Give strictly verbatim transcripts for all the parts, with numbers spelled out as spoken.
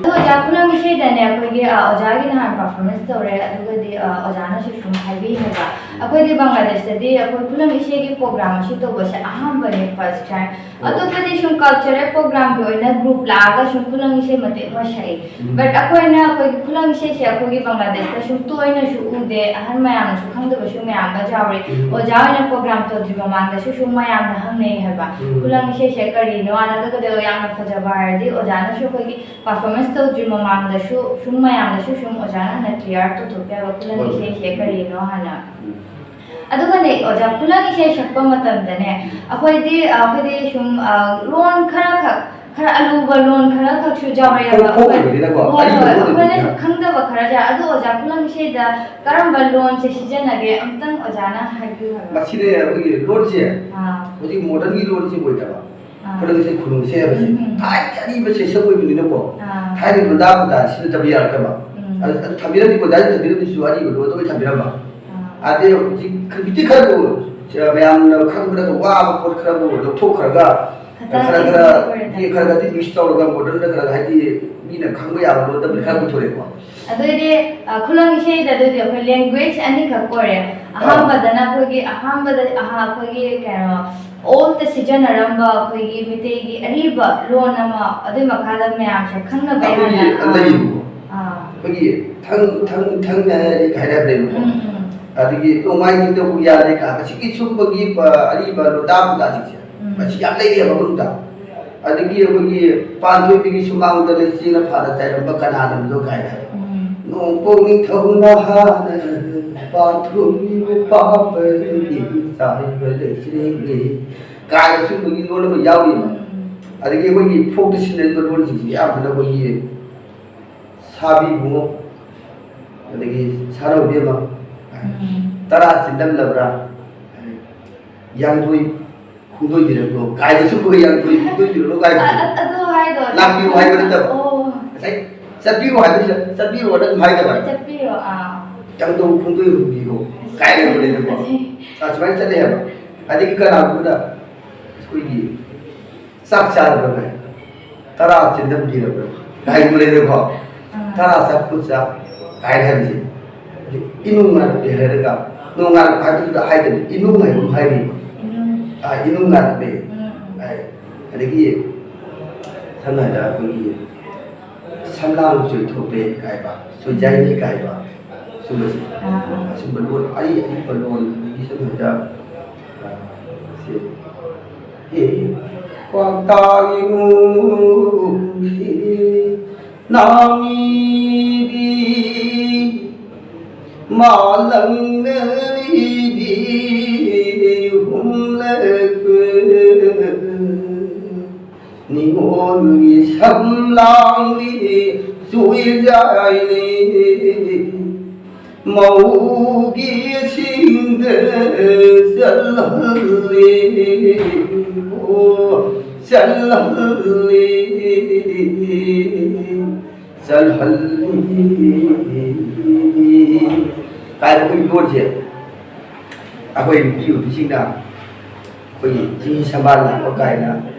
ꯑꯗꯣ ꯑꯣꯖꯥ, ꯈꯨꯂꯪ ꯏꯁꯩꯗꯅꯦ, ꯑꯩꯈꯣꯏꯒꯤ, ꯑ, ꯑꯣꯖꯥꯒꯤ ꯅꯍꯥꯟ performance ꯇꯧꯔꯦ, ꯑꯗꯨꯒꯗꯤ, ꯑ, ꯑꯣꯖꯥꯅꯁꯨ ꯁꯨꯝ ꯍꯥꯏꯕꯤꯅꯦꯕ, ꯑꯩꯈꯣꯏꯗꯤ ꯕꯪꯒ꯭ꯂꯥꯗꯦꯁꯇꯗꯤ ꯑꯩꯈꯣꯏ ꯈꯨꯂꯪ ꯏꯁꯩꯒꯤ program ꯑꯁꯤ ꯇꯧꯕꯁꯦ ꯑꯍꯥꯟꯕꯅꯦ, first time꯫ ꯑꯣ꯫ ꯑꯇꯣꯞꯄꯗꯤ ꯁꯨꯝ cultural programꯒꯤ ꯑꯣꯏꯅ group ꯂꯥꯛꯑꯒ ꯁꯨꯝ ꯈꯨꯂꯪ ꯏꯁꯩ ꯃꯇꯦꯛ ꯑꯃ ꯁꯛꯏ꯫ ꯎꯝ꯫ But ꯑꯩꯈꯣꯏꯅ ꯑꯩꯈꯣꯏꯒꯤ ꯈꯨꯂꯪ ꯏꯁꯩꯁꯦ ꯑꯩꯈꯣꯏꯒꯤ ꯕꯪꯒ꯭ꯂꯥꯗꯦꯁꯇ ꯁꯨꯝ ꯇꯣꯏꯅꯁꯨ ꯎꯗꯦ, ꯑꯍꯟ ꯃꯌꯥꯝꯅꯁꯨ ꯈꯪꯗꯕꯁꯨ ꯃꯌꯥꯝ ꯑꯃ ꯌꯥꯎꯔꯦ꯫ ꯎꯝ꯫ ꯑꯣꯖꯥ ꯍꯣꯏꯅ program ꯇꯧꯗ꯭ꯔꯤ ꯃꯃꯥꯡꯗꯁꯨ ꯁꯨꯝ ꯃꯌꯥꯝꯅ ꯍꯪꯅꯩ ꯍꯥꯏꯕ, ꯎꯝ꯫ ꯈꯨꯂꯪ ꯏꯁꯩꯁꯦ ꯀꯔꯤꯅꯣ? ꯑꯗꯨꯒ ꯌꯥꯝꯅ ꯐꯖꯕ ꯍꯥꯏꯔꯗꯤ ꯑꯣꯖꯥꯅꯁꯨ ꯑꯩꯈꯣꯏꯒꯤ performance ꯇꯧꯗ꯭ꯔꯤ ꯃꯃꯥꯡꯗꯁꯨ ꯁꯨꯝ ꯃꯌꯥꯝꯗꯁꯨ ꯁꯨꯝ ꯑꯣꯖꯥꯅ ꯍꯥꯟꯅ clear ꯇꯧꯊꯣꯛꯄ ꯌꯥꯕ ꯈꯨꯂꯪ ꯍꯣꯏ꯫ ꯏꯁꯩꯁꯦ ꯀꯔꯤꯅꯣ ꯍꯥꯏꯅ꯫ ꯎꯝ꯫ ꯑꯗꯨꯒꯅꯦ ꯑꯣꯖꯥ, ꯈꯨꯂꯪ ꯏꯁꯩ ꯁꯛꯄ ꯃꯇꯝꯗꯅꯦ, ꯑꯩꯈꯣꯏꯗꯤ, ꯑꯩꯈꯣꯏꯗꯤ ꯁꯨꯝ, ꯑ, ꯂꯣꯟ ꯈꯔ ꯈꯛ, ꯈꯔ ꯑꯂꯨꯕ ꯂꯣꯟ ꯈꯔ ꯈꯛꯁꯨ ꯌꯥꯎꯔꯛꯑꯦꯕ꯫ ꯈꯣꯡ-, ꯈꯣꯡ ꯑꯩꯈꯣꯏ-, ꯑꯣꯏꯕꯅꯤꯅꯀꯣ, ꯍꯣꯏ, ꯑꯔꯤꯕ ꯍꯣꯏ, ꯂꯣꯟ ꯑꯩꯈꯣꯏꯅꯁꯨ ꯑꯣꯏꯕꯅꯤꯅ꯫ ꯈꯪꯗꯕ ꯈꯔꯁꯦ꯫ ꯑꯗꯨ ꯑꯣꯖꯥ, ꯈꯨꯂꯪ ꯏꯁꯩꯗ ꯀꯔꯝꯕ ꯂꯣꯟꯁꯦ ꯁꯤꯖꯤꯟꯅꯒꯦ? ꯑꯝꯇꯪ ꯑꯣꯖꯥꯅ ꯍꯥꯏꯕꯤꯌꯨ ꯍꯥꯏꯕ꯫ ꯃꯁꯤꯅꯦ ꯑꯩꯈꯣꯏꯒꯤ ꯂꯣꯟꯁꯦ ꯑꯥ꯫ ꯍꯧꯖꯤꯛ modernꯒꯤ ꯂꯣꯟꯁꯦ ꯑꯣꯏꯗꯕ꯫ ꯑꯥ꯫ ꯈꯨꯂꯪ ꯏꯁꯩ ꯈꯨꯅꯨꯡ ꯏꯁꯩ ꯍꯥꯏꯕꯁꯦ ꯎꯝ, ꯎꯝ꯫ ꯊꯥꯏꯅꯒꯤ ꯑꯔꯤꯕ ꯁꯦꯁꯟ ꯑꯣꯏꯕꯅꯤꯅꯀꯣ, ꯑꯥ꯫ ꯊꯥꯏꯅꯒꯤ ꯂꯣꯟꯗꯥ ꯄꯨꯗꯥ ꯁꯤꯖꯤꯟꯅꯗꯕ ꯌꯥꯔꯛꯇꯕ꯫ ꯎꯝ꯫ ꯑꯗꯨ, ꯑꯗꯨ ꯊꯝꯕꯤꯔꯝꯃꯤꯀꯣ, ꯑꯣꯖꯥꯅ ꯊꯝꯕꯤꯔꯝꯃꯤꯁꯨ ꯑꯔꯤꯕ ꯂꯣꯟꯗ ꯑꯣꯏꯅ ꯊꯝꯕꯤꯔꯝꯕ꯫ ꯑꯥ꯫ ꯑꯗꯩ ꯍꯧꯖꯤꯛ ꯈꯖꯤꯛꯇꯤ ꯈꯔꯕꯨ, ꯑ, ꯃꯌꯥꯝꯅ ꯈꯪꯕꯗ ꯋꯥꯕ ꯄꯣꯠ ꯈꯔꯕꯨ ꯂꯧꯊꯣꯛꯈ꯭ꯔꯒ, ꯈꯇꯪ ꯈꯔ ꯈꯔ, explain ꯇꯧꯔꯦ꯫ ꯈꯔ ꯈꯔꯗꯤ mix ꯇꯧꯔꯒ modernꯗ ꯈꯔ ꯍꯥꯏꯗꯤ ꯃꯤꯅ ꯈꯪꯕ ꯌꯥꯕ ꯂꯣꯟꯗ ꯈꯔ ꯎꯝ꯫ ꯄꯨꯊꯣꯔꯛꯑꯦꯀꯣ꯫ ꯑꯗꯨꯑꯣꯏꯗꯤ, ꯑ, ꯈꯨꯂꯪ ꯏꯁꯩꯗ ꯑꯗꯨꯗꯤ ꯑꯩꯈꯣꯏ language ꯑꯅꯤꯈꯛ ꯑꯣꯏꯔꯦ꯫ ꯑꯥ꯫ ꯑꯍꯥꯟꯕꯗꯅ ꯑꯩꯈꯣꯏꯒꯤ, ꯑꯍꯥꯟꯕꯗ, ꯑꯍꯥ-, ꯑꯩꯈꯣꯏꯒꯤ ꯀꯩꯅꯣ, oldꯇ ꯁꯤꯖꯤꯟꯅꯔꯝꯕ ꯑꯩꯈꯣꯏꯒꯤ ꯃꯤꯇꯩꯒꯤ ꯑꯔꯤꯕ ꯂꯣꯟ ꯑꯃ, ꯑꯗꯨꯏ ꯃꯈꯥꯗ ꯃꯌꯥꯝꯁꯦ ꯈꯪꯅꯕ ꯑꯩꯈꯣꯏꯒꯤ ꯍꯥꯏꯅ, ꯑꯥ꯫ ꯂꯩꯌꯦꯕꯀꯣ꯫ ꯑꯥ꯫ ꯑꯩꯈꯣꯏꯒꯤ ꯊꯪ, ꯊꯪ, ꯊꯪ ꯍꯥꯏꯔꯗꯤ ꯀꯥꯏꯅ ꯂꯩꯕꯀꯣ꯫ ꯎꯝ, ꯎꯝ꯫ ꯑꯗꯒꯤ ꯅꯣꯡꯃꯥꯏ ꯅꯤꯡꯊꯧ ꯎꯌꯥꯜꯂꯦ ꯀꯥꯏꯅ ꯁꯤꯒꯤ ꯁꯨꯝꯕꯒꯤ, ꯑ, ꯑꯔꯤꯕ ꯂꯣꯟꯗꯥ ꯄꯨꯗꯥꯁꯤꯡꯁꯦ꯫ ꯎꯝ꯫ ꯃꯁꯤ ꯌꯥꯝ ꯂꯩꯔꯤꯑꯕ ꯃꯅꯨꯡꯗ꯫ ꯑꯗꯒꯤ ꯑꯩꯈꯣꯏꯒꯤ ꯄꯥꯟꯊꯣꯏꯕꯤꯒꯤ ꯁꯨꯃꯥꯡꯗ ꯂꯩꯆꯤꯜꯅ ꯐꯥꯅ ꯆꯥꯏꯔꯝꯕ ꯀꯅꯥꯅꯣꯗꯣ ꯀꯥꯏꯅ ꯍꯥꯏꯕ꯫ ꯎꯝ꯫ ꯅꯣꯡꯄꯣꯛ ꯅꯤꯡꯊꯧꯅ ꯍꯥꯟꯅ ꯄꯥꯟꯊꯣꯏꯕꯤꯕꯨ ꯄꯥꯝꯕꯗꯒꯤ ꯆꯥꯏꯕ ꯂꯩꯆꯤꯜꯅꯤ ꯀꯥꯏꯅ ꯁꯨꯝꯕꯒꯤ ꯂꯣꯟ ꯑꯃ ꯌꯥꯎꯔꯤꯕ꯫ ꯎꯝ꯫ ꯑꯗꯒꯤ ꯑꯩꯈꯣꯏꯒꯤ folkꯇ ꯁꯤꯖꯤꯟꯅꯔꯤꯕ ꯂꯣꯟꯁꯤꯡꯁꯤ ꯑꯌꯥꯝꯕꯅ ꯑꯩꯈꯣꯏꯒꯤ ꯁꯥꯕꯤ ꯏꯕꯨꯡꯉꯣ, ꯑꯗꯒꯤ ꯁꯥꯔꯧ ꯏꯕꯦꯝꯃ, ꯎꯝ꯫ ꯇꯔꯥ ꯆꯤꯟꯗꯝꯂꯕ꯭ꯔꯥ, ꯌꯥꯡꯗꯣꯏ ꯈꯣꯡꯗꯣꯏꯕꯤꯔꯛꯂꯣ ꯀꯥꯏꯅꯁꯨ ꯑꯩꯈꯣꯏ ꯌꯥꯡꯗꯣꯏ ꯈꯣꯡꯗꯣꯏꯕꯤꯔꯛꯂꯣ ꯀꯥꯏꯅ ꯑ-, ꯑ-, ꯑꯗꯨ ꯍꯥꯏꯗꯣ ꯂꯥꯛꯄꯤꯔꯣ ꯍꯥꯏꯕ ꯅꯠꯇꯕ꯫ ꯑꯣ꯫ ꯉꯁꯥꯏ ꯆꯠꯄꯤꯔꯣ ꯍꯥꯏꯕꯁꯤꯗ ꯆꯠꯄꯤꯔꯣꯅ ꯑꯗꯨꯝ ꯍꯥꯏꯗꯕ꯫ ꯆꯠꯄꯤꯔꯣ, ꯑꯥ꯫ ꯈꯪꯗꯣꯛ ꯈꯣꯡꯗꯣꯏ ꯍꯨꯝꯕꯤꯔꯣ ꯀꯥꯏꯅ ꯂꯩꯅꯀꯣ꯫ ꯑꯁꯨꯃꯥꯏꯅ ꯆꯠꯂꯦ ꯍꯥꯏꯕ꯫ ꯑꯗꯒꯤ ꯀꯅꯥꯒꯨꯝꯕꯅ ꯑꯩꯈꯣꯏꯒꯤ ꯆꯥꯛ ꯆꯥꯔꯕ꯭ꯔꯥ ꯀꯥꯏ, ꯇꯔꯥ ꯆꯤꯟꯗꯝꯕꯤꯔꯕ꯭ꯔꯥ ꯀꯥꯏꯅ ꯂꯩꯅꯀꯣ꯫ ꯇꯔꯥ ꯆꯥꯛ ꯀꯨꯟ ꯆꯥꯛ ꯀꯥꯏꯅ ꯍꯥꯏꯕꯁꯦ꯫ ꯑꯗꯩ ꯏꯅꯨꯡ ꯉꯥꯂꯛꯄꯦ ꯍꯥꯏꯔꯒ, ꯅꯣꯡ ꯉꯥꯂꯛꯄ ꯍꯥꯏꯕꯗꯨꯗ ꯍꯥꯏꯗꯕꯤ ꯏꯅꯨꯡ ꯍꯥꯏꯕ ꯑꯃ ꯍꯥꯏꯔꯤꯕ꯫ ꯏꯅꯨꯡ꯫ ꯑꯥ, ꯏꯅꯨꯡ ꯉꯥꯂꯛꯄꯦ꯫ ꯎꯝ꯫ ꯑꯥ, ꯑꯗꯒꯤ ꯁꯝꯅ ꯍꯥꯏꯔꯕꯗ ꯑꯩꯈꯣꯏꯒꯤ ꯁꯝꯂꯥꯡ ꯆꯣꯏꯊꯣꯛꯄꯦ ꯀꯥꯏꯕ, ꯆꯣꯏꯖꯥꯏꯅꯦ ꯀꯥꯏꯕ, ꯁꯨꯝꯕꯁꯦ꯫ ꯑꯥ, ꯑꯥ꯫ ꯑꯁꯨꯝꯕ ꯂꯣꯟ ꯑꯔꯤ ꯑꯔꯤꯕ ꯂꯣꯟ, ꯑꯗꯒꯤ ꯁꯝꯅ ꯍꯥꯏꯔꯕꯗ, ꯑꯥ, ꯁꯤ, ꯍꯦ, ꯀ꯭ꯋꯥꯛꯇꯥꯒꯤ ꯅꯨꯡꯁꯤ ꯅꯥꯃꯤꯗꯤ ꯃꯥꯂꯪꯅꯔꯤꯗꯤ ꯍꯨꯝꯂꯛꯄ ꯅꯤꯉꯣꯜꯒꯤ ꯁꯝꯂꯥꯡꯗꯤ ꯆꯨꯏꯖꯥꯏꯅꯤ ꯃꯧꯒꯤ ꯁꯤꯡꯗ ꯆꯜꯍꯜꯂꯤ꯫ ꯑꯣ, ꯆꯜꯍꯜꯂꯤ꯫ ꯆꯜꯍꯜꯂꯤ꯫ ꯀꯥꯏꯅ ꯑꯩꯈꯣꯏꯒꯤ ꯂꯣꯟꯁꯦ ꯑꯩꯈꯣꯏ ꯅꯨꯄꯤ ꯑꯣꯏꯕꯤꯁꯤꯡꯅ ꯑꯩꯈꯣꯏꯒꯤ ꯆꯤꯡꯍꯤ ꯁꯝꯕꯥꯜ ꯂꯥꯛꯄ ꯀꯥꯏꯅ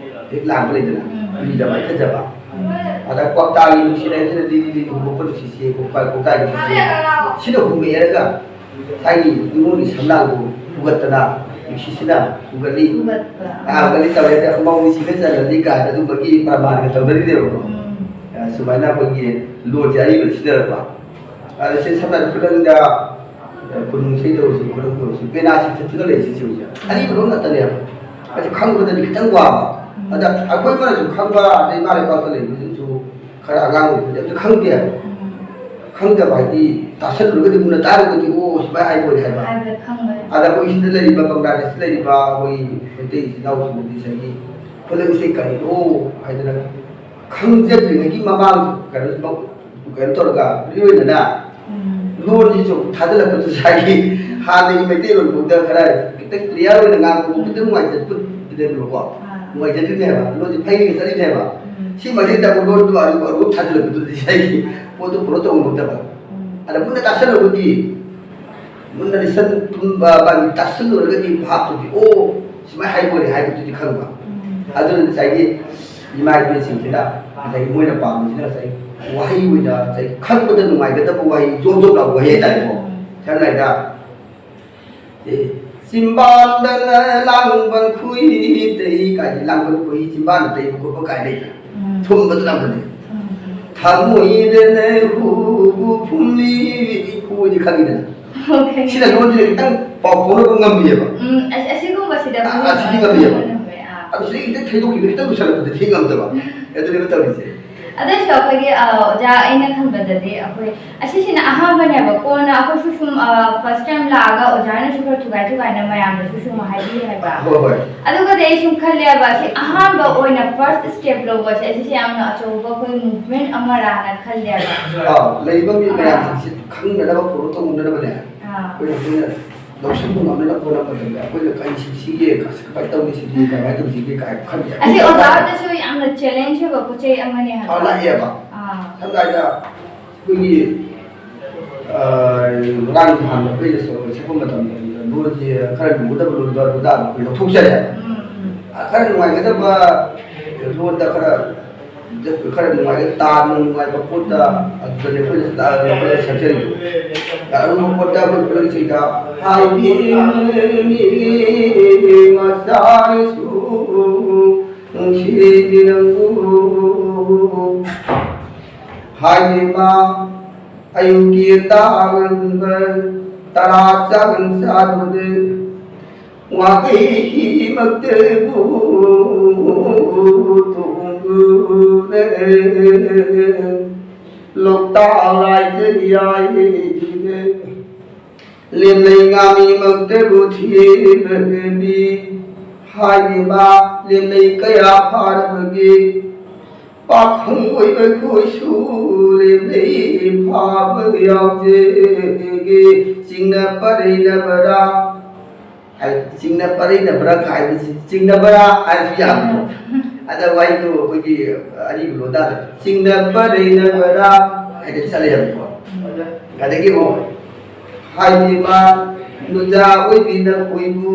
ꯍꯦꯛ ꯂꯥꯛꯄ ꯂꯩꯗꯅ, ꯎꯝ꯫ ꯅꯨꯄꯤꯗ ꯃꯥꯏ ꯈꯟꯖꯕ꯫ ꯎꯝ꯫ ꯑꯗ ꯀ꯭ꯋꯥꯛꯇꯥꯒꯤ ꯅꯨꯡꯁꯤꯠ ꯍꯥꯏꯁꯤꯅ ꯂꯤꯔꯤ ꯂꯤꯔꯤ ꯍꯨꯝꯕ ꯅꯨꯡꯁꯤꯠꯁꯦ, ꯀꯣꯛꯀꯥꯏ ꯀꯣꯛꯀꯥꯏ ꯅꯨꯡꯁꯤꯠꯁꯦ, ꯁꯤꯅ ꯍꯨꯝꯃꯦꯔꯒ ꯉꯁꯥꯏꯒꯤ ꯏꯃꯨꯡꯒꯤ ꯁꯝꯂꯥꯡꯗꯨ ꯍꯨꯒꯠꯇꯅ ꯅꯨꯡꯁꯤꯠꯁꯤꯅ ꯍꯨꯒꯠꯂꯤ꯫ ꯍꯨꯒꯠꯄ꯫ ꯑꯥ, ꯍꯨꯒꯠꯂꯤ ꯇꯧꯔꯦ꯫ ꯑꯗ ꯃꯧꯅ ꯁꯤꯕ ꯆꯜꯂꯗꯤ ꯀꯥꯏꯅ ꯑꯗꯨꯝꯕꯒꯤ ꯄ꯭ꯔꯃꯥꯟꯒ ꯇꯧꯅꯔꯤꯅꯦꯕꯀꯣ꯫ ꯎꯝ꯫ ꯑ, ꯁꯨꯃꯥꯏꯅ ꯑꯩꯈꯣꯏꯒꯤ ꯂꯣꯟꯁꯦ ꯑꯔꯤꯕꯗ ꯁꯤꯖꯤꯟꯅꯔꯛꯄ꯫ ꯑꯗ ꯁꯤ ꯁꯝꯅ ꯈꯨꯂꯪꯗ, ꯑ, ꯈꯨꯅꯨꯡ ꯏꯁꯩ ꯇꯧꯔꯁꯨ, ꯈꯨꯂꯪ ꯇꯧꯔꯁꯨ, ꯄꯦꯅꯥ ꯁꯤꯊꯠꯇꯅ ꯂꯩꯔꯤꯁꯦ ꯁꯤ ꯍꯧꯖꯤꯛ ꯑꯔꯤꯕ ꯂꯣꯟ ꯉꯥꯛꯇꯅꯦꯕ꯫ ꯑꯗꯨ ꯈꯪꯕꯗꯗꯤ ꯈꯤꯇꯪ ꯋꯥꯕ꯫ ꯎꯝ꯫ ꯑꯗ ꯑꯩꯈꯣꯏ ꯃꯔꯛꯁꯨ ꯈꯪꯕ, ꯑꯗꯩ ꯏꯃꯥ ꯂꯩꯕꯥꯛꯇ ꯂꯩꯕꯁꯤꯡꯁꯨ ꯈꯔ ꯑꯉꯥꯡ ꯑꯣꯏꯕꯗꯤ ꯑꯝꯇ ꯈꯪꯗꯦ ꯍꯥꯏꯕ꯫ ꯎꯝ꯫ ꯈꯪꯗꯕ ꯍꯥꯏꯗꯤ ꯇꯥꯁꯜꯂꯨꯔꯒꯗꯤ ꯃꯨꯟꯅ ꯇꯥꯔꯒꯗꯤ, "ꯑꯣ, ꯁꯨꯃꯥꯏꯅ ꯍꯥꯏꯕ ꯑꯣꯏꯔꯦ" ꯍꯥꯏꯕ꯫ ꯍꯥꯏꯕ ꯈꯪꯉꯣꯏ꯫ ꯑꯗ ꯑꯩꯈꯣꯏ ꯁꯤꯗ ꯂꯩꯔꯤꯕ, ꯕꯪꯒ꯭ꯂꯥꯗꯦꯁꯇ ꯂꯩꯔꯤꯕ ꯑꯩꯈꯣꯏ ꯃꯩꯇꯩ ꯏꯆꯤꯜ ꯏꯅꯥꯎꯁꯤꯡꯗꯗꯤ ꯉꯁꯥꯏꯒꯤ ꯈꯨꯂꯪꯁꯦ ꯀꯔꯤꯅꯣ ꯍꯥꯏꯗꯅ ꯈꯪꯖꯗ꯭ꯔꯤꯉꯩꯒꯤ ꯃꯃꯥꯡ ꯀꯩꯅꯣ, ꯀꯩꯅꯣ ꯇꯧꯔꯒ ꯃꯤꯑꯣꯏꯕꯅ ꯎꯝ꯫ ꯂꯣꯟꯁꯤꯁꯨ ꯊꯥꯖꯤꯜꯂꯛꯄꯗ ꯉꯁꯥꯏꯒꯤ ꯍꯥꯟꯅꯒꯤ ꯃꯩꯇꯩꯂꯣꯟ ꯐꯥꯎꯗ ꯈꯔ ꯈꯤꯇꯪ clear ꯑꯣꯏꯅ ꯉꯥꯡꯕ ꯈꯤꯇꯪ ꯅꯨꯡꯉꯥꯏꯖꯗꯕꯅꯦꯕꯀꯣ꯫ ꯑꯥ꯫ ꯅꯨꯡꯉꯥꯏꯖꯗ꯭ꯔꯤꯅꯦꯕ, ꯂꯣꯟꯁꯦ ꯐꯩꯅ ꯆꯠꯂꯤꯅꯦꯕ꯫ ꯎꯝ꯫ ꯁꯤ ꯃꯁꯤꯗ ꯑꯃꯨꯛ ꯂꯣꯟꯗꯣ ꯑꯔꯨ ꯑꯔꯨꯕ ꯊꯥꯖꯤꯜꯂꯛꯄꯗꯨꯗꯤ ꯉꯁꯥꯏꯒꯤ ꯄꯣꯠꯇꯣ ꯐꯣꯂꯣ ꯇꯧꯕ ꯉꯝꯗꯕ꯫ ꯎꯝ꯫ ꯑꯗ ꯃꯨꯟꯅ ꯇꯥꯁꯜꯂꯨꯕꯗꯤ, ꯃꯨꯟꯅ ꯂꯤꯁꯟ ꯇꯨꯝꯕ ꯃꯥꯒꯤ ꯇꯥꯁꯜꯂꯨꯔꯒꯗꯤ ꯚꯥꯞꯇꯨꯗꯤ, "ꯑꯣ, ꯁꯨꯃꯥꯏꯅ ꯍꯥꯏꯕ ꯑꯣꯏꯔꯦ" ꯍꯥꯏꯕꯗꯨꯗꯤ ꯈꯪꯕ꯫ ꯎꯝ꯫ ꯑꯗꯨꯅ ꯉꯁꯥꯏꯒꯤ ꯏꯃꯥ ꯏꯕꯦꯟꯁꯤꯡꯁꯤꯅ ꯉꯁꯥꯏꯒꯤ ꯃꯣꯏꯅ ꯄꯥꯝꯃꯤꯁꯤꯅ ꯉꯁꯥꯏ ꯋꯥꯍꯩ ꯑꯣꯏꯅ ꯉꯁꯥꯏ ꯈꯪꯕꯗ ꯅꯨꯡꯉꯥꯏꯒꯗꯕ ꯋꯥꯍꯩ, ꯖꯣꯝ ꯖꯣꯝ ꯂꯥꯎꯕ ꯋꯥꯍꯩ ꯍꯥꯏꯇꯥꯔꯦꯀꯣ꯫ ꯎꯝ꯫ ꯁꯝꯅ ꯍꯥꯏꯔꯕꯗ, ꯑꯦ, ꯆꯤꯝꯕꯥꯟꯗꯅ ꯂꯥꯡꯕꯟ ꯈꯨꯏ ꯇꯩ ꯀꯥꯏꯗꯤ, ꯂꯥꯡꯕꯟ ꯈꯨꯏ ꯆꯤꯝꯕꯥꯟꯗ ꯇꯩꯕ ꯈꯣꯠꯄ ꯀꯥꯏ ꯂꯩꯗꯅ꯫ ꯎꯝ꯫ ꯊꯨꯝꯕꯗꯨ ꯂꯥꯡꯕꯟꯅꯤ꯫ ꯎꯝ꯫ ꯊꯃꯣꯏꯗꯅ ꯍꯨꯕꯨ ꯐꯨꯝꯂꯤ ꯍꯨꯗꯤ ꯈꯪꯉꯤꯗꯅ꯫ ꯑꯣ, ꯈꯪꯉꯦ꯫ ꯁꯤꯅ ꯂꯣꯟꯁꯤꯗ ꯈꯤꯇꯪ ꯄꯥꯎ ꯐꯥꯎꯅꯕ ꯉꯝꯃꯤꯑꯕ꯫ ꯎꯝ, ꯑꯁ, ꯑꯁꯤꯒꯨꯝꯕꯁꯤꯗ ꯑꯥ, ꯑꯁꯤꯗꯤ ꯉꯝꯃꯤꯑꯕ꯫ ꯉꯝꯃꯦ, ꯑꯥ꯫ ꯑꯗꯨ ꯁꯤꯗꯩ ꯈꯤꯇꯪ ꯊꯩꯗꯣꯛꯈꯤꯕ, ꯈꯤꯇꯪ ꯂꯨꯁꯜꯂꯛꯄꯗ ꯊꯤ ꯉꯝꯗꯕ꯫ ꯑꯗꯨꯅꯦꯕ ꯇꯧꯔꯤꯁꯦ꯫ ꯑꯗꯨꯏꯁꯨ ꯑꯩꯈꯣꯏꯒꯤ, ꯑ, ꯑꯣꯖꯥ, ꯑꯩꯅ ꯈꯟꯕꯗꯗꯤ ꯑꯩꯈꯣꯏ ꯑꯁꯤꯁꯤꯅ ꯑꯍꯥꯟꯕꯅꯦꯕ꯫ ꯀꯣꯟꯅ ꯑꯩꯈꯣꯏꯁꯨ ꯁꯨꯝ, ꯑ, first time ꯂꯥꯛꯑꯒ ꯑꯣꯖꯥꯅꯁꯨ ꯈꯔ ꯊꯨꯒꯥꯏ ꯊꯨꯒꯥꯏꯅ ꯃꯌꯥꯝꯗꯁꯨ ꯁꯨꯝ ꯍꯥꯏꯕꯤꯌꯦ ꯍꯥꯏꯕ꯫ ꯍꯣꯏ, ꯍꯣꯏ꯫ ꯑꯗꯨꯒꯗꯤ ꯑꯩ ꯁꯨꯝ ꯈꯜꯂꯦꯕ, ꯁꯤ ꯑꯍꯥꯟꯕ ꯑꯣꯏꯅ first step ꯂꯧꯕꯁꯦ, ꯑꯁꯤꯁꯦ ꯌꯥꯝꯅ ꯑꯆꯧꯕ ꯑꯩꯈꯣꯏ movement ꯑꯃꯔꯥꯅ ꯈꯜꯂꯦꯕ꯫ ꯑꯥ, ꯂꯩꯕ ꯃꯤ ꯑꯥ꯫ ꯃꯌꯥꯝꯁꯤꯡꯁꯦ ꯈꯪꯅꯅꯕ, follow ꯇꯧꯅꯅꯕꯅꯦ꯫ ꯑꯥ꯫ ꯑꯩꯈꯣꯏꯅ, ꯑꯩꯈꯣꯏꯅ ꯂꯧꯁꯤꯟꯕ ꯉꯝꯅꯅꯕ ꯍꯣꯠꯅꯕ ꯃꯇꯝꯗ ꯑꯩꯈꯣꯏꯅ ꯀꯔꯤ ꯁꯤꯁꯤꯒꯦ, ꯀꯃꯥꯏꯅ ꯇꯧꯅꯤ ꯁꯤꯗꯤ, ꯀꯃꯥꯏꯅ ꯇꯧꯁꯤꯒꯦ ꯀꯥꯏꯅ ꯈꯟꯕꯁꯦ ꯑꯁꯤ ꯑꯣꯖꯥ ꯍꯣꯏꯗꯁꯨ ꯌꯥꯝꯅ challenge ꯑꯣꯏꯕ ꯄꯣꯠ ꯆꯩ ꯑꯃꯅꯦ ꯍꯥꯏꯕ꯫ ꯑꯥ, ꯂꯥꯛꯑꯦꯕ꯫ ꯑꯥ꯫ ꯁꯝꯅ ꯍꯥꯏꯔꯕꯗ ꯑꯩꯈꯣꯏꯒꯤ, ꯑ, ꯉꯔꯥꯡ ꯅꯍꯥꯟ ꯑꯩꯈꯣꯏꯅ ꯁꯣ-, ꯁꯛꯄ ꯃꯇꯝꯗ ꯂꯣꯟꯁꯦ ꯈꯔ ꯂꯨꯒꯗꯕ ꯂꯣꯟꯗꯣ ꯑꯗꯨꯗ ꯑꯩꯈꯣꯏ ꯂꯧꯊꯣꯛꯆꯔꯦ꯫ ꯎꯝ, ꯎꯝ꯫ ꯑ, ꯈꯔ ꯅꯨꯡꯉꯥꯏꯒꯗꯕ ꯂꯣꯟꯗ ꯈꯔ, ꯈꯔ ꯅꯨꯡꯉꯥꯏꯒ-, ꯇꯥ ꯅꯨꯡ ꯅꯨꯡꯉꯥꯏꯕ ꯄꯣꯠꯇ ꯑꯗꯨꯗꯅꯦ ꯑꯩꯈꯣꯏꯅ ꯇꯥ-, ꯑꯩꯈꯣꯏꯅ ꯁꯛꯆꯔꯤꯗꯣ꯫ ꯑꯔꯨꯕ ꯄꯣꯠꯇ ꯑꯩꯈꯣꯏ ꯈꯨꯂꯪꯁꯤꯡꯗ ꯍꯥꯏꯕꯤꯔꯤꯕꯅꯤ ꯃꯆꯥꯅꯁꯨ ꯅꯨꯡꯁꯤꯕꯤ ꯅꯪꯕꯨ꯫ ꯍꯥꯏꯔꯤꯕ ꯑꯌꯨꯛꯀꯤ ꯇꯥꯡꯕ ꯇꯔꯥ ꯆꯥꯡ ꯆꯥꯗꯨꯗꯤ ꯋꯥꯀꯩꯃꯛꯇꯕꯨ ꯇꯣꯡꯗꯨꯅ ꯂꯣꯛꯇꯥꯛ ꯂꯥꯏꯖ ꯌꯥꯏꯗ ꯂꯦꯝꯅꯩ ꯉꯥꯃꯤꯃꯛꯇꯕꯨ ꯊꯤꯕꯗꯤ ꯍꯥꯏꯔꯤꯕ ꯂꯦꯝꯅꯩ ꯀꯌꯥ ꯐꯥꯔꯕꯒꯦ? ꯄꯥꯈꯪ ꯑꯣꯏꯕ ꯑꯩꯈꯣꯏꯁꯨ ꯂꯦꯝꯅꯩ ꯐꯥꯕ ꯌꯥꯎꯖꯒꯦ꯫ ꯆꯤꯡꯅ ꯄꯔꯩꯅꯕꯔꯥ? ꯍꯥꯏ, ꯆꯤꯡꯅ ꯄꯔꯩꯅꯕꯔꯥ ꯀꯥꯏꯕꯁꯤ, ꯆꯤꯡꯅꯕꯔꯥ ꯍꯥꯏꯔꯁꯨ ꯌꯥꯕꯀꯣ꯫ ꯑꯗ ꯋꯥꯍꯩꯗꯣ ꯑꯩꯈꯣꯏꯒꯤ ꯑꯔꯤꯕ ꯂꯣꯟꯗ ꯆꯤꯡꯅ ꯄꯔꯩꯅꯕꯔꯥ ꯍꯥꯏꯅ ꯆꯠꯂꯦꯕꯀꯣ꯫ ꯑꯗꯒꯤ ꯑꯃꯨꯛ ꯍꯥꯏꯗꯤ ꯃꯥ ꯅꯨꯖꯥ ꯑꯣꯏꯕꯤꯅ ꯈꯣꯏꯕꯨ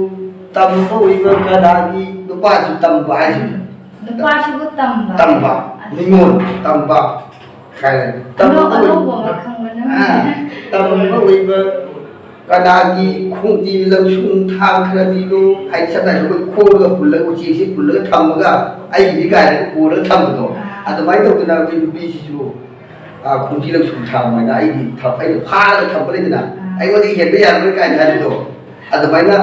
ꯇꯝꯕ ꯑꯣꯏꯕ ꯀꯅꯥꯒꯤ ꯅꯨꯄꯥꯁꯨ ꯇꯝꯕ ꯍꯥꯏꯁꯤꯅꯦ꯫ ꯅꯨꯄꯥꯁꯤꯕꯨ ꯇꯝꯕ꯫ ꯇꯝꯕ, ꯅꯤꯉꯣꯜ ꯇꯝꯕ ꯀꯥꯏꯅ ꯇꯝꯕ ꯑꯣꯏ-, ꯑꯅꯧꯕ ꯑꯃ ꯈꯪꯕꯅ꯫ ꯑꯥ, ꯇꯝꯕ ꯑꯣꯏꯕ ꯀꯅꯥꯒꯤ ꯈꯣꯡꯖꯤ ꯂꯧꯁꯨꯡ ꯊꯥꯡ ꯈꯔ ꯄꯤꯗꯣ ꯍꯥꯏꯗꯤ ꯁꯝꯅ ꯍꯥꯏꯔꯕꯗ ꯑꯩꯈꯣꯏ ꯈꯣꯡꯒ ꯄꯨꯜꯂꯒ ꯎꯆꯦꯛꯁꯦ ꯄꯨꯜꯂꯒ ꯊꯝꯃꯒ ꯑꯩꯒꯤꯗꯤ ꯀꯥꯏꯅ ꯄꯨꯔꯒ ꯊꯝꯕꯗꯣ꯫ ꯑꯗꯨꯃꯥꯏꯅ ꯇꯧꯗꯅ ꯑꯩꯈꯣꯏ ꯅꯨꯄꯤꯁꯤꯁꯨ ꯑꯥ, ꯈꯣꯡꯖꯤ ꯂꯧꯁꯨꯡ ꯊꯥꯡ ꯍꯥꯏꯅ ꯑꯩꯒꯤ ꯊ-, ꯑꯩꯅ ꯐꯥꯔꯒ ꯊꯝꯕ ꯂꯩꯗꯅ, ꯑꯩꯉꯣꯟꯗ ꯍꯦꯟꯕ ꯌꯥꯔꯣꯏ ꯀꯥꯏꯅ ꯍꯥꯏꯕꯗꯣ꯫ ꯑꯗꯨꯃꯥꯏꯅ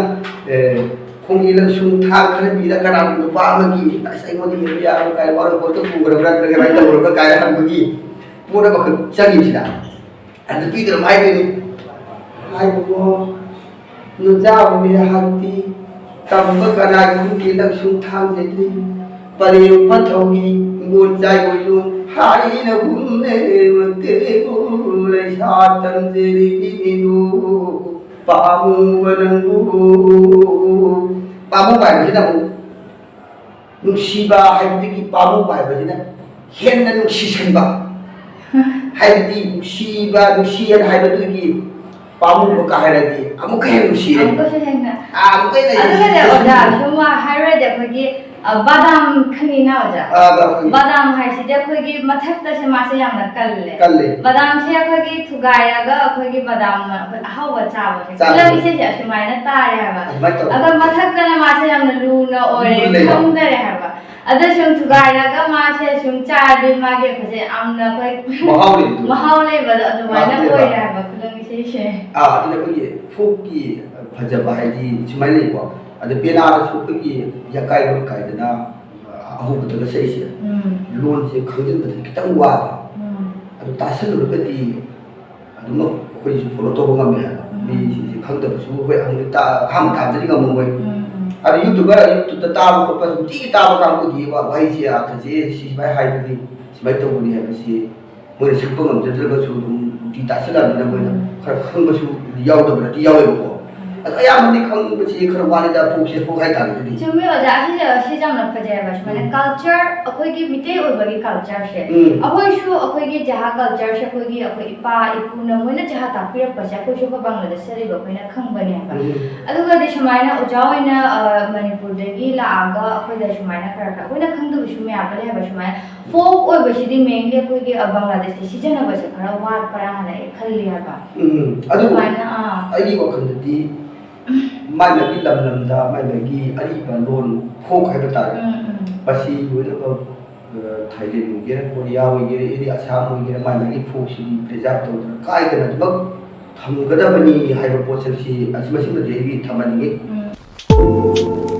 ꯑꯦ, ꯈꯣꯡꯖꯤ ꯂꯧꯁꯨꯡ ꯊꯥꯡ ꯈꯔ ꯄꯤꯔ ꯀꯅꯥꯒꯨꯝꯕ ꯅꯨꯄꯥ ꯑꯃꯒꯤ ꯑꯁ ꯑꯩꯉꯣꯟꯗ ꯍꯦꯟꯕ ꯌꯥꯔꯣꯏ ꯀꯥꯏꯅ ꯋꯥꯔꯣꯏ ꯄꯣꯠꯇ ꯄꯨꯈ꯭ꯔꯕ꯭ꯔꯥ ꯅꯠꯇ꯭ꯔꯒ ꯀꯃꯥꯏꯅ ꯇꯧꯔꯕ꯭ꯔꯥ ꯀꯥꯏꯅ ꯍꯪꯕꯒꯤ ꯄꯣꯠ ꯑꯃꯈꯛ ꯆꯪꯉꯤꯁꯤꯅ꯫ ꯑꯗꯨ ꯄꯤꯗꯅ ꯍꯥꯏꯗꯣꯏꯅꯤ꯫ ꯍꯥꯏꯕꯕꯨ ꯅꯨꯖꯥꯎꯕꯤ ꯍꯥꯛꯇꯤ ꯇꯝꯕ ꯀꯅꯥꯒꯤ ꯈꯨꯠꯀꯤ ꯂꯧꯁꯨꯡ ꯊꯥꯡꯖꯗ꯭ꯔꯤ꯫ ꯄꯔꯦꯡ ꯄꯟꯊꯧꯒꯤ ꯏꯪꯒꯣꯟ ꯆꯥꯏꯕꯣꯏ ꯂꯣꯟ ꯍꯥꯏꯅ ꯍꯨꯝꯅꯦ ꯃꯇꯦꯛ ꯂꯩꯁꯥ ꯇꯝꯖꯔꯤꯅꯤꯗꯨ ꯄꯥꯝꯃꯨꯕ ꯅꯪꯕꯨ꯫ ꯄꯥꯝꯃꯨꯕ ꯍꯥꯏꯕꯁꯤꯅ ꯑꯃꯨꯛ ꯅꯨꯡꯁꯤꯕ ꯍꯥꯏꯕꯗꯒꯤ ꯄꯥꯝꯃꯨꯕ ꯍꯥꯏꯕꯁꯤꯅ ꯍꯦꯟꯅ ꯅꯨꯡꯁꯤꯁꯟꯕ꯫ ꯍꯥꯏꯕꯗꯤ ꯅꯨꯡꯁꯤꯕ, ꯅꯨꯡꯁꯤ ꯍꯥꯏꯅ ꯍꯥꯏꯕꯗꯨꯗꯒꯤ ꯄꯥꯝꯃꯨꯕ ꯀꯥ ꯍꯥꯏꯔꯗꯤ ꯑꯃꯨꯛꯀ ꯍꯦꯟꯅ ꯅꯨꯡꯁꯤꯔꯦ꯫ ꯑꯃꯨꯛꯀꯁꯨ ꯍꯦꯟꯅ꯫ ꯑꯥ, ꯑꯃꯨꯛꯀ ꯍꯦꯟꯅ ꯑꯗꯨꯒꯅꯦ ꯅꯨꯡꯁꯤꯔꯦ꯫ ꯑꯣꯖꯥ, ꯁꯨꯝ ꯍꯥꯏꯔꯨꯔꯗꯤ ꯑꯩꯈꯣꯏꯒꯤ, ꯑ, ꯕꯗꯥꯝ ꯈꯪꯉꯤꯅ ꯑꯣꯖꯥ? ꯑꯥ, ꯕꯗꯥꯝ ꯈꯪꯉꯤ꯫ ꯕꯗꯥꯝ ꯍꯥꯏꯁꯤꯗꯤ ꯑꯩꯈꯣꯏꯒꯤ ꯃꯊꯛꯇꯁꯦ ꯃꯥꯁꯦ ꯌꯥꯝꯅ ꯀꯜꯂꯦ꯫ ꯀꯜꯂꯦ꯫ ꯕꯗꯥꯝꯁꯦ ꯑꯩꯈꯣꯏꯒꯤ ꯊꯨꯒꯥꯏꯔꯒ ꯑꯩꯈꯣꯏꯒꯤ ꯕꯗꯥꯝ ꯑꯩꯈꯣꯏ ꯑꯍꯥꯎꯕ ꯆꯥꯕꯁꯦ, ꯆꯥꯕꯁꯦ꯫ ꯈꯨꯂꯪ ꯏꯁꯩꯁꯦ ꯑꯁꯨꯃꯥꯏꯅ ꯇꯥꯔꯦ ꯍꯥꯏꯕ꯫ ꯑꯗꯨꯃꯥꯏꯅ ꯇꯧꯋꯦ꯫ ꯑꯗꯣ ꯃꯊꯛꯇꯅ ꯃꯥꯁꯦ ꯌꯥꯝꯅ ꯂꯨꯅ ꯑꯣꯏꯔꯦ, ꯂꯨꯅ ꯂꯩꯕ꯫ ꯈꯪꯗꯔꯦ ꯍꯥꯏꯕ꯫ ꯑꯗꯨ ꯁꯨꯝ ꯊꯨꯒꯥꯏꯔꯒ ꯃꯥꯁꯦ ꯁꯨꯝ ꯆꯥꯔꯗꯤ ꯃꯥꯒꯤ ꯑꯩꯈꯣꯏꯁꯦ ꯌꯥꯝꯅ ꯑꯩꯈꯣꯏ ꯃꯍꯥꯎ ꯂꯩꯕꯗꯣ꯫ ꯃꯍꯥꯎ ꯂꯩꯕꯗꯣ ꯑꯗꯨꯃꯥꯏꯅ ꯃꯍꯥꯎ ꯂꯩꯕ꯫ ꯑꯣꯏꯔꯦ ꯍꯥꯏꯕ ꯈꯨꯂꯪ ꯏꯁꯩꯁꯦ꯫ ꯑꯥ, ꯑꯗꯨꯅ ꯑꯩꯈꯣꯏꯒꯤ ꯐꯣꯛꯀꯤ ꯐꯖꯕ ꯍꯥꯏꯗꯤ ꯁꯨꯃꯥꯏꯅ ꯂꯩꯀꯣ꯫ ꯑꯗ ꯄꯦꯅꯥꯗꯁꯨ ꯑꯩꯈꯣꯏꯒꯤ ꯌꯥꯀꯥꯏꯔꯣꯜ ꯀꯥꯏꯗꯅ ꯑꯍꯧꯕꯗꯒ ꯁꯛꯏꯁꯦ꯫ ꯎꯝ꯫ ꯂꯣꯟꯁꯦ ꯈꯪꯖꯤꯟꯕꯗ ꯈꯤꯇꯪ ꯋꯥꯕ꯫ ꯎꯝ꯫ ꯑꯗꯨ ꯇꯥꯁꯜꯂꯨꯔꯒꯗꯤ ꯑꯗꯨꯃꯛ ꯑꯩꯈꯣꯏꯁꯨ follow ꯇꯧꯕ ꯉꯝꯃꯦ ꯍꯥꯏꯕ꯫ ꯎꯝ꯫ ꯃꯤꯁꯤꯡꯁꯦ ꯈꯪꯗꯕꯁꯨ ꯑꯩꯈꯣꯏ ꯑꯍꯥꯟꯕꯗ ꯇꯥ-, ꯑꯍꯥꯟꯕ ꯇꯥꯕꯗꯗꯤ ꯉꯝꯃꯝꯃꯣꯏ꯫ ꯎꯝ, ꯎꯝ꯫ ꯑꯗꯨ YouTubeꯇ, YouTubeꯇ ꯇꯥꯕ ꯈꯣꯠꯄ ꯅꯨꯡꯇꯤꯒꯤ ꯇꯥꯕ ꯀꯥꯡꯕꯨꯗꯤ ꯋꯥ-, ꯋꯥꯍꯩꯁꯦ ꯑꯥꯔꯊꯁꯦ ꯁꯤ ꯁꯨꯃꯥꯏꯅ ꯍꯥꯏꯕꯅꯤ, ꯁꯨꯃꯥꯏꯅ ꯇꯧꯕꯅꯤ ꯍꯥꯏꯕꯁꯤ ꯃꯣꯏꯅ ꯁꯛꯄ ꯉꯝꯖꯗ꯭ꯔꯒꯁꯨ ꯑꯗꯨꯝ ꯅꯨꯡꯇꯤ ꯇꯥꯁꯜꯂꯛꯑꯕꯅꯤꯅ ꯃꯣꯏꯅ ꯈꯔ ꯈꯪꯕꯁꯨ ꯌꯥꯎꯗꯕ ꯅꯠꯇꯦ, ꯌꯥꯎꯋꯦꯕꯀꯣ꯫ ꯑꯗꯣ ꯑꯌꯥꯝꯕꯗꯤ ꯈꯪꯕꯁꯤ ꯈꯔ ꯋꯥꯠꯂꯤꯗ, ꯐꯣꯛꯁꯦ, ꯐꯣꯛ ꯍꯥꯏꯇꯥꯔꯒꯗꯤ꯫ ꯆꯨꯝꯃꯤ ꯑꯣꯖꯥ, ꯑꯁꯤꯁꯦ ꯑꯁꯤꯁꯦ ꯌꯥꯝꯅ ꯐꯖꯩ ꯍꯥꯏꯕ꯫ ꯁꯨꯃꯥꯏꯅ ꯎꯝ꯫ ꯀꯜꯆꯔ, ꯑꯩꯈꯣꯏꯒꯤ ꯃꯤꯇꯩ ꯑꯣꯏꯕꯒꯤ ꯀꯜꯆꯔꯁꯦ, ꯎꯝ꯫ ꯑꯩꯈꯣꯏꯁꯨ ꯑꯩꯈꯣꯏꯒꯤ ꯖꯍꯥ ꯀꯜꯆꯔꯁꯦ ꯑꯩꯈꯣꯏꯒꯤ ꯑꯩꯈꯣꯏ ꯏꯄꯥ ꯏꯄꯨꯅ ꯃꯣꯏꯅ ꯖꯍꯥ ꯇꯥꯛꯄꯤꯔꯛꯄꯁꯦ ꯑꯩꯈꯣꯏꯁꯨ ꯑꯩꯈꯣꯏ ꯕꯪꯒ꯭ꯂꯥꯗꯦꯁꯇ ꯂꯩꯕ ꯑꯩꯈꯣꯏꯅ ꯈꯪꯕꯅꯦ ꯍꯥꯏꯕ꯫ ꯎꯝ꯫ ꯑꯗꯨꯒꯗꯤ ꯁꯨꯃꯥꯏꯅ ꯑꯣꯖꯥ ꯍꯣꯏꯅ ꯑ, ꯃꯅꯤꯄꯨꯔꯗꯒꯤ ꯂꯥꯛꯑꯒ ꯑꯩꯈꯣꯏꯗ ꯁꯨꯃꯥꯏꯅ ꯈꯔ ꯈꯔ ꯑꯩꯈꯣꯏꯅ ꯈꯪꯗꯕꯁꯨ ꯃꯌꯥꯝ ꯑꯃ ꯂꯩ ꯍꯥꯏꯕ꯫ ꯁꯨꯃꯥꯏꯅ ꯐꯣꯛ ꯑꯣꯏꯕꯁꯤꯗꯤ ꯃꯦꯟꯂꯤ ꯑꯩꯈꯣꯏꯒꯤ ꯑ, ꯕꯪꯒ꯭ꯂꯥꯗꯦꯁꯇ ꯁꯤꯖꯤꯟꯅꯕꯁꯦ ꯈꯔ ꯋꯥꯠꯄ꯭ꯔꯥ ꯍꯥꯏꯅ ꯑꯩ ꯈꯜꯂꯤ ꯍꯥꯏꯕ꯫ ꯎꯝ, ꯑꯗꯨꯕꯨ ꯑꯗꯨꯃꯥꯏꯅ ꯑꯥ ꯑꯩꯒꯤ ꯋꯥꯈꯜꯗꯗꯤ ꯃꯥꯏ ꯃꯥꯒꯤ ꯂꯝ ꯂꯝꯗ ꯃꯥꯏ ꯃꯥꯒꯤ ꯑꯔꯤꯕ ꯂꯣꯟ, ꯐꯣꯛ ꯍꯥꯏꯕ ꯇꯥꯔꯦ, ꯎꯝ ꯎꯝ ꯃꯁꯤ ꯂꯣꯏꯅꯃꯛ, ꯑ, ꯊꯥꯏꯂꯦꯟ ꯑꯣꯏꯒꯦꯔꯥ, ꯀꯣꯔꯤꯌꯥ ꯑꯣꯏꯒꯦꯔꯥ, ꯑꯦꯅꯤ ꯑꯁꯥꯝ ꯑꯣꯏꯒꯦꯔꯥ, ꯃꯥꯏ ꯃꯥꯒꯤ ꯐꯣꯛꯁꯤꯗꯤ ꯄ꯭ꯔꯤꯖꯥꯕ ꯇꯧꯗꯅ ꯀꯥꯏꯗꯅ ꯑꯗꯨꯃꯛ ꯊꯝꯒꯗꯕꯅꯤ ꯍꯥꯏꯕ ꯄꯣꯠꯁꯛꯁꯤ ꯑꯁꯤ ꯃꯁꯤꯃꯗꯤ ꯑꯩꯒꯤ ꯊꯝꯍꯟꯅꯤꯡꯉꯤ꯫ ꯎꯝ